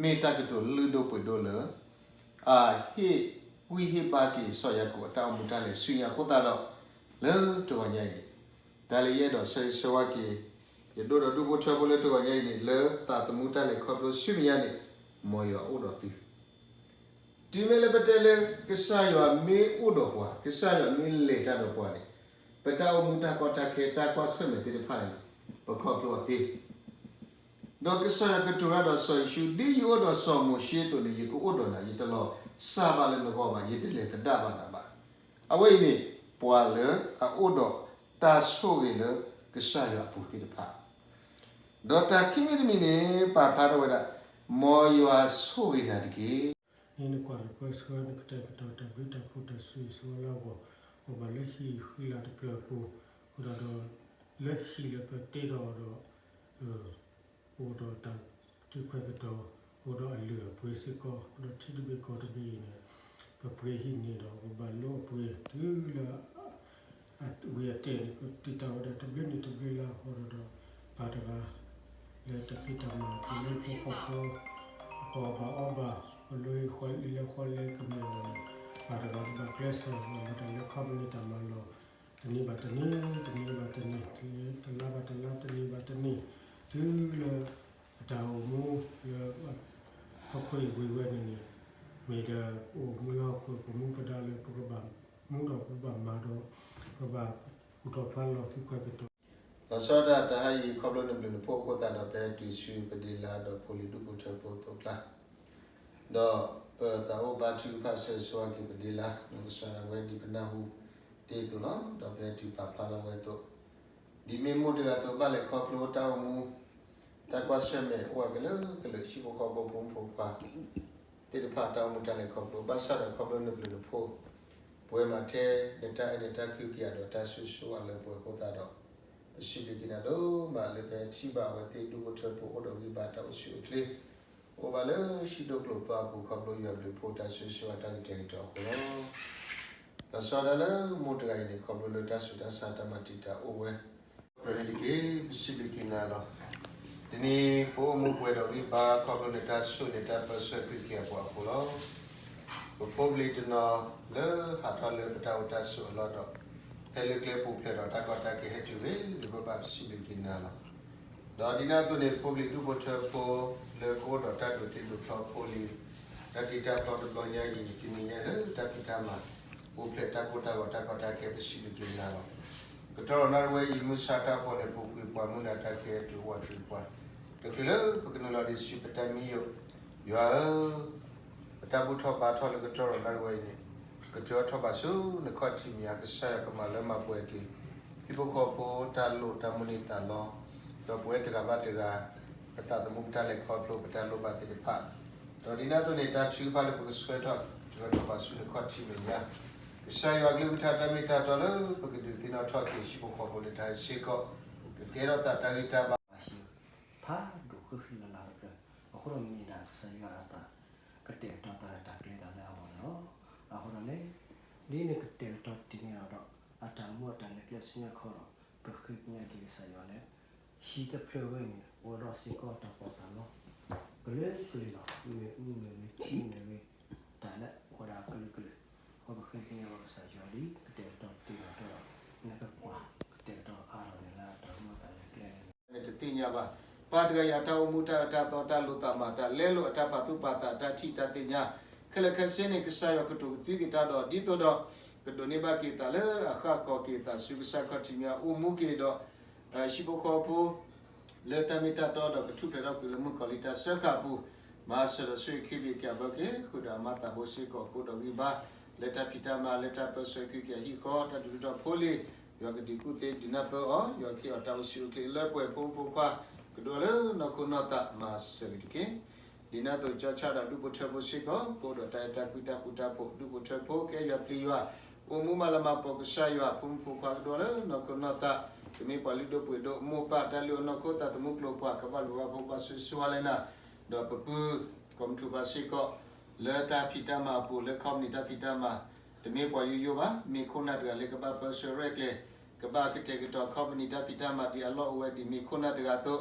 မ့ၢ်တၢ်ကတိၤလုၢ်ဒိၣ်ပှ့ၤဒိၣ်လၢ အဟ့ၣ်ကွံဟ့ၣ်ဘါက့ၤစီၤယၤကိာ်အတၢ်အိၣ်မူတၢ်လဲၤဆူညါအဃိသတးဒီး လၢတဂီၤညါအံၤန့ၣ် တၢ်လၢယအဲၣ်ဒိးဆၢဂ့ၤဆၢဝါက့ၤ ယဒိၣ်ဒီးဒူၣ်ဖိထၢဖိလၢတဂီၤညါအံၤန့ၣ် လၢသးသမူတၢ်လဲၤခီဖျိဆူမဲာ်ညါန့ၣ် မ်ယွၤအိၣ်ဒီးသု တုၤမ့ၢ်လၢပတဲလၢ ကစၢ်ယွၤမ့ၢ်အိၣ်ဒီးပှၤ, ကစၢ်ယွၤမ့ၢ်လဲၤတၢ်ဒီးပှၤန့ၣ်, ပတၢ်အိၣ်မူတၢ်ကီတၢ်ခဲတၢ်ကွၢ်ဆၢၣ်မဲာ်သ့ၣ်တဖၣ်န့ၣ် ပခီဖျိအီၤသ့. ဒီးကစၢ်ယွၤကတိၤတၢ်ဒီးစီၤယိၤၡူ, ဒ်ယအိၣ်ဒီးစီၤမိၤၡ့အသိးန့ၣ် ယကအိၣ်ဒီးနၤ, ယတလီၤစၢ်ဘၣ်လၢနဂီၢ်ဘၣ်, ယတလဲၤသဒၣ်ဘၣ်နၤဘၣ်. အဝဲအံၤန့ၣ် ပှၤလၢအအိၣ်ဒီးတၢ်ဆိၣ်ဂ့ၤလၢကစၢ်ယွၤအပူၤသ့ၣ်တဖၣ် ဒီးတၢ်ခံမံၤတမံၤန့ၣ် ပာ်ဖျါထီၣ်ဝဲဒၣ်, မ်ယွၤဆိၣ်ဂ့ၤနၤတက့ၢ်. န့ၣ်နကွၢ်လၢပှဲၤဆှၢနကတဲာ်ကတီၤတၢ်ဘျုးတၢ်ဖှိၣ် တၢ်ဆိၣ်ဂ့ၤဆိၣ်ဝါလၢအဂီၢ်, အိၣ်ဘၣ်လၢဟံၣ်ဃံလၤတဖျၢၣ်အပူၤ, အိၣ်ဒီး လၢဟံၣ်လၢပတ့ထီၣ်ဒီး အိၣ်ဒီးတၢ်ထုးခွဲးကတီၤ, အိၣ်ဒီးအလုၢ်အပှ့ၤစ့ၢ်ကီး, အိၣ်ဒီးထံတဘ့ၣ်ကီၢ်တဘ့ၣ်အံၤန့ၣ်, ပပှ့ၤဟံၣ်န့ၣ်ဒီး ပဘၣ်လိအပှ့ၤတုၤလၢ အဝံၤအတဲာ်န့ၣ် ပတံာ်တာ်ဝဲဒၣ်တဘျုးနံၣ်တဘျုးလါအဃိဒီး ပှၤတဂၤ လၢတၢ်ဖံးတၢ်မၤ ပလၢဟံၣ်ဖိဃီဖိ အကီၢ်ဘၣ်အီဘၣ် ပလၢဟံၣ်ဃီလၢဃီလဲကမ့ၢ်ဝဲန့ၣ်, ပှၤတဂၤတဘၣ်ကျဲးစၢး မၤတၢ်လၢခီပနံၣ်တၢ်မၤလီၢ် တနံၤဘၣ်တနံၤ, တနံၤဘၣ်တနံၤ, တလါဘၣ်တလါ, တနံၤဘၣ်တနံၤ, တုၤလၢ ပတၢ်အိၣ်မူလၢ ဟီၣ်ခိၣ်အံၤဝံၤဝဲန့ၣ်န့ၣ်, မ့ၢ်ဒီးပအိၣ်မူလၢဟီၣ်ခိၣ် ပမူပဒါလၢပကဘၣ်မူဒီးပဘၣ်မၤဒီး ပဘၣ်ဟူးထီၣ်ဖးလီၤ သုခွဲးကတီၤ လီၤဆီဒၣ်တၢ်တဟါအံၤ ခီဖျိနဘျုးနဖှိၣ်အဃိသတးဒီး ပဟဲတုၤဆူပဒ့လါဒီးဖိလံၤဒူၣ်ဖိထၢဖိအသိးအကျါ, ဒီးပသးအိၣ်ဘါထုကဖၣ်ဆၢဂ့ၤဆၢဝါက့ၤပဒ့လါ ဒီးကစၢ်ဒၣ်ဝဲဒ်ပနၢ်ဟူတ့ၢ်အသိးလီၤ. ဒီးပဟဲတုၤပာ်ဖျါထီၣ်ဝဲအသိး, ဒ်မ့ၢ်မိၢ်တဂၤအသိးဘၣ်လဲၤခီဖျိတၢ်အိၣ်မူ တၢ်ကွၢ်ဆၢၣ်မဲာ်အိၣ်ဝဲကလုာ်ကလုာ် ဟံၣ်ဖိဃီဖိဖိမုၣ်ဖိခွါ သ့ၣ်တဖၣ်တၢ်အိၣ်မူတၢ်လဲၤခီဖျိ ဘၣ်ဆၣ်ဒီးခီဖျိနဘျုးနဖှိၣ် ပဝဲမၤထဲနတၢ်အဲၣ်နတၢ်ကွံက့ၤယၤဒီးတၢ်ဆိၣ်ဂ့ၤဆိၣ်ဝါလၢပှဲၤအဃိသတးဒီး ပစံးဘျုးက့ၤနၤဒိၣ်မးလၢပဟဲထံၣ်ဘၣ်အဝဲသ့ၣ်ဒူၣ်ဖိထၢဖိအိၣ်ဒီးဂံၢ်ဘါတၢ်အိၣ်ဆူၣ်အိၣ်ချ့ အိၣ်ဘၣ်လၢဟံၣ်ဒိၣ်ကျိၤသွါအပူၤ ခီဖျိယွၤဘျုးဖှိၣ်တၢ်ဆိၣ်ဂ့ၤဆိၣ်ဝါတၢ်ကတဲာ်ကတီၤအဃိလီၤ. လီၤဆီဒၣ်တၢ်လၢမိၢ်တဂၤအံၤန့ၣ် ခီဖျိလၢတၢ်ဆူးတၢ်ဆါတၢ်မၤတံာ်တာ်အိၣ်ဝဲ ပှဲၤန့ၣ်တက့ၢ် ပစံးဘျုးက့ၤနၤလီၤ. တနံၤပအိၣ်မူပှဲၤဒီးဂံၢ်ဘါ ခီဖျိနတၢ်ဆိၣ်ဂ့ၤနတၢ်ပၢဆှၢက့ၤအပှၤအဃိလီၤ. ပဖိပလံၤတနီၤလၢဟးထီၣ်လၢပတၢ်အိၣ်တၢ်ဆိးအလီၢ်ဒီး ဟဲလၢကျဲပူၤဖျဲးဒီးတၢ်ကီတၢ်ခဲဟဲတုၤဂ့ၤ ပဘၣ်ပစံးဘျုးက့ၤနၤလီၤ. ဒီးဒ်န့ၣ်အသိးန့ၣ် ပဖိပလံၤဒူၣ်ဖိထၢဖိ လၢကအိၣ်ဒီးတၢ်ဒိးတ့ဒိးဖျီဖိလံၤ တၢ်တံာ်တၢ်ဖျီတဘျီညါအံၤ တနံၤညါလၢတၢ်ဖံးတၢ်မၤ ပူၤဖျဲးတၢ်ကိၢ်တၢ်ဂီၤတၢ်ကီတၢ်ခဲ ပစံးဘျုးက့ၤနၤလီၤ. ကတီၢ်ဒီးနၣ်ရံၣ်ဝဲအံၤ မုၢ်ဆါတၢ်ဖီၣ်န့ၣ် ပူၤကွံာ်ပှၤမုၢ်နၤတၢ်ခဲအံၤ တုၤဝးတုၤပှၤ တချုးလၢပကနုာ်လီၤဒံးဆူပတၢ်မံယိာ် ယွၤဧၢ, ပတၢ်ဘူၣ်ထီၣ်ဘါထီၣ်လၢကတီၢ်ဒီးနၣ်ရံၣ်ဝဲအံၤန့ၣ် ကထုးထီၣ်ထီၣ်ဘးဆူနခီၣ်ထံးမ့ၢ်ဧါ, ကစၢ်ယွၤကမၤလၢမၤပှဲၤက့ၤ ဟံၣ်ဖိဃီဖိတၢ်လိၣ်တၢ်မုၢ်န့ၢ်သးလီ, ဒီးပဝဲတဂၤဘၣ်တဂၤ ပသးသမူပတၢ်လဲၤခီဖျိပတၢ်လိၣ်ဘၣ်သ့ၣ်တဖၣ်, ဒီးဒ်န့ၣ်အသိးန့ၣ် တၢ်ထုကဖၣ်လၢပကဆှၢထီၣ် ထုးထီၣ်ထီၣ်ဘးဆူနခီၣ်ထံးမဲာ်ညါ, ကစၢ်ယွၤကလုၢ်ကထါတၢ်မ့ၢ်တၢ်တီလၢပကဒုးသ့ၣ်နီၣ်ထီၣ်က့ၤဟံၣ်ဖိဃီဖိလၢတၢ်ဟဲစ့ၢ်ကီး ကကဲထီၣ်သးတၢ်ဂံၢ်တၢ်ဘါ ဟံၣ်ဖးဒိၣ်ဃံဃံလၤလၤကတၢၢ်, အဃိဒီးမ့ၢ်ဒၣ်ကစၢ်ယွၤအသး ကတဲာ်ကတီၤသးဒီးတၢ်ကျဲၤတၢ်လၢအဂီၢ်န့ၣ်လီၤ. အဃိဒီးန့ၣ် ဒ်န့ၣ်ကတဲာ်ကတီၤတ့ၢ်န့ၢ်အီၤဒီး အတၢ်အိၣ်မူအတၢ်လဲၤကျဲဆူညါခီဒီး ပဃ့ကညးက့ၤကစၢ်ယွၤလၢ ဟံၣ်တဖျၢၣ်ဝဲန့ၣ် အိၣ်ဒီးစ့ၢ်ကီးတၢ်ပီးတၢ်လီ ကလုာ်ကလုာ်လီၤ. မ့ၢ်အူမ့ၢ်ဂ့ၤ ထံမ့ၢ်ဂ့ၤ တၢ်လၢအိၣ်ဝဲဒၣ်ကလုာ်ကလုာ် အဃိပဃ့ကညးဘၣ်ကစၢ်ယွၤလံ ကတဲာ်ကတီၤတ့ၢ်အီၤဒီး နကကွၢ်ကတဲာ်ကတီၤအါထီၣ်န့ၣ်လၢတၢ်အိၣ်မူအတၢ်လဲၤကျဲန့ၣ် နတသ့ၣ်ညါဘၣ် ပၢ်တဂၤအံၤအတၢ်အိၣ်မူတၢ်အၢတၢ်သီတၢ်လိာ်သးမၤ တၢ်လဲလိာ်အတၢ်ပာ်သူၣ်ပာ်သး တၢ်ထံၣ်တၢ်သ့ၣ်ညါ ခဲလၢာ်ခဲဆ့န့ၣ် ကစၢ်ယွၤကတိၤကသွံက့ၤတၢ်ဒီး ဒ်သိးဒီး ကဒိးန့ၢ်ဘၣ်က့ၤသးလၢအဃၣ်ဃီၤက့ၤသးဆူကစၢ်ခီၣ်ထံးမ့ၢ်ဧါ အိၣ်မူက့ၤဒီး ဟံၣ်ဖိဃီဖိ လၢတၢ်မ့ၢ်တၢ်တီဒီးကထူၣ်ဖျဲးထီၣ်ကွံာ်လၢမုၣ်ကီၤလံၢ်တၢ်စၢဃာ်အပူၤ, မၤစၢၤဒီးဆိၣ်ဂ့ၤက့ၤအဘၢက့ၤဃုာ်ဒီးအမၤသးဘိစ့ၢ်ကီး ကအိၣ်ဒီးဂံၢ်ဘါ လၢတၢ်ဖံးတၢ်မၤ လၢတၢ်ပၢဆှၢကွံာ်က့ၤအဟံၣ်ဃီ တၢ်ဒုးဒိၣ်ထီၣ်ဖိလံၤ ယွၤကဒုးကူၣ်သ့ဒုးနၢ်ပၢၢ်အီၤ ယွၤကဟ့ၣ်အီၤတၢ်အိၣ်ဆူၣ်အိၣ်ချ့လၢပှဲၤဖိမုၣ်ဖိခွါ ကဒိးလၢနီၢ်ခိနီၢ်သးမၤစၢၤက့ၤတက့ၢ်. ဒ်န့ၣ်အသိးကၠီဆၣ်ဒီးဒူၣ်ဖိထၢဖိစ့ၢ်ကီး ကအိၣ်ဒီးတၢ်အဲၣ်တၢ်ကွံတၢ်ဃူတၢ်ဖိး ဒူၣ်ဖိထၢဖိကအဲၣ်ယွၤပျံၤယွၤ အိၣ်မူမၤလၤမၤပိာ်ကစၢ်ယွၤ ဖိမုၣ်ဖိခွါကဒိးလၢနီၢ်ခိနီၢ်သး တမ့ၢ်ပှၤလုၢ်ဒိၣ်ပှ့ၤဒိၣ် မိၢ်ပၢ်တၢ်လုၢ်အီၣ်နီၢ်ခိသးသမူကျိၤပှၤ ကဘၣ်ဘျုးဘၣ်ဖှိၣ်ဘၣ်ဆိၣ်ဂ့ၤဆိၣ်ဝါလၢနၤ ဒီးပပုၢ် ကီၢ်မုၢ်ထူၣ်ဘၣ်စ့ၢ်ကီး လၢတၢ်ဖံးတၢ်မၤအပူၤ လၢခီပနံၣ်တၢ်ဖံးတၢ်မၤ တမ့ၢ်ပှၤယိယိဘၣ် မ့ၢ်ခိၣ်နၢ်တဂၤလၢကဘၣ်ပၢဆှၢရဲၣ်ကျဲၤ ကဘၣ်ကတဲာ်ကတီၤခီပနံၣ်တၢ်ဖံးတၢ်မၤဒ်အလီၢ်အိၣ်ဝဲဒ်မ့ၢ်ခိၣ်နၢ်တဂၤအသိး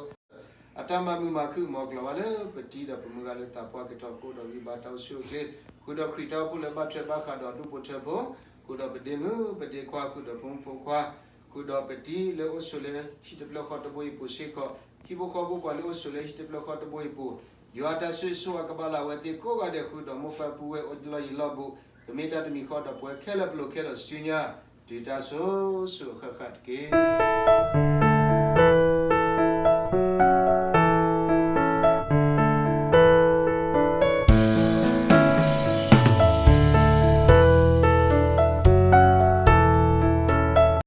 အတၢ်မၤမုာ်မၤခုၣ်မၤကျိၤဝဲလၢပတံၤဒီးပမုၢ်ဂၤလၢသးပှၢ်ကတီၢ် ကအိၣ်ဒီးဂံၢ်ဘါတၢ်အိၣ်ဆူၣ်အိၣ်ချ့, ဃုာ်ဒီးခရံာ်တၢ်အိၣ်ဖှိၣ်လၢဘၣ်ထွဲဘၣ်ဃးဒီးဒူၣ်ဖိထၢဖိ, ဃုာ်ဒီးပဒ့မုၣ်ပဒ့ခွါ, ဃုာ်ဒီးဖိမုၣ်ဖိခွါ, ဃုာ်ဒီးပတံၤလၢအိၣ်ဆိးလၢဟံၣ်တဖျၢၣ်ဃီတဘိအံၤပူၤစ့ၢ်ကီး, ဟံၣ်ဖိဃီဖိပှၤလၢအိၣ်ဆိးလၢဟံၣ်တဖျၢၣ်ဃီတဘိအံၤပူၤ, ယွၤတၢ်ဆိၣ်ဂ့ၤဆိၣ်ဝါကဘၣ်လၢအဝဲသ့ၣ်ကိးဂၤဒဲး ဃုာ်ဒီးမိၢ်ပၢ်ပုၢ်ဝဲၢ်အိၣ်လီၢ်ယံၤလီၢ်ဘူး, ကမ့ၢ်တၢ်တမံၤဃီဒီးပဝဲခဲလၢာ် ပလိာ်ခဲလၢာ်ဆူညါ, တုၤတၢ်စိၤစိၤအဃၣ်ဃၣ်တက့ၢ်.